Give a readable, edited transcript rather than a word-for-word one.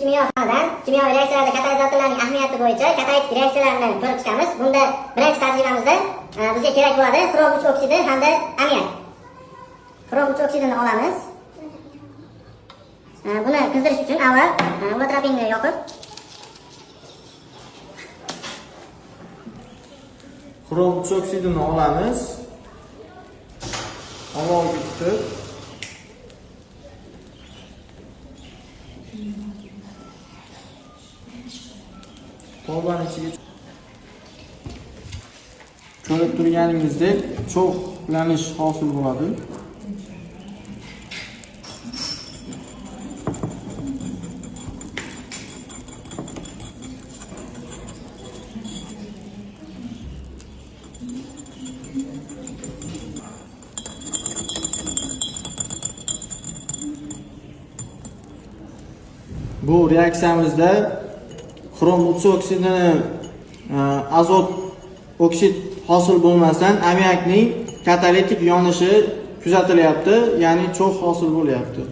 Kimyo fanidan kimyoviy reaksiyalarda katalizatorlarning ahamiyati bo'yicha katalitik reaksiyalarni ko'rib chiqamiz. Bunda birinchi tajribamizda bizga kerak bo'ladi xrom 3 oksidi hamda ammiak. Xrom 3 oksidini olamiz. Buni qizdirish uchun avval ulotrapinni yoqib Xrom 3 oksidini olamiz. Olovga tutib tolbani ichiga ko'rib turganingizdek cho'g'lanish hosil bo'ladi. Bu reaksiyamizda xrom 3 oksidini azot oksid hosil bo'lmasdan ammiakning katalitik yonishi kuzatilyapti, ya'ni cho'g' hosil bo'lyapti.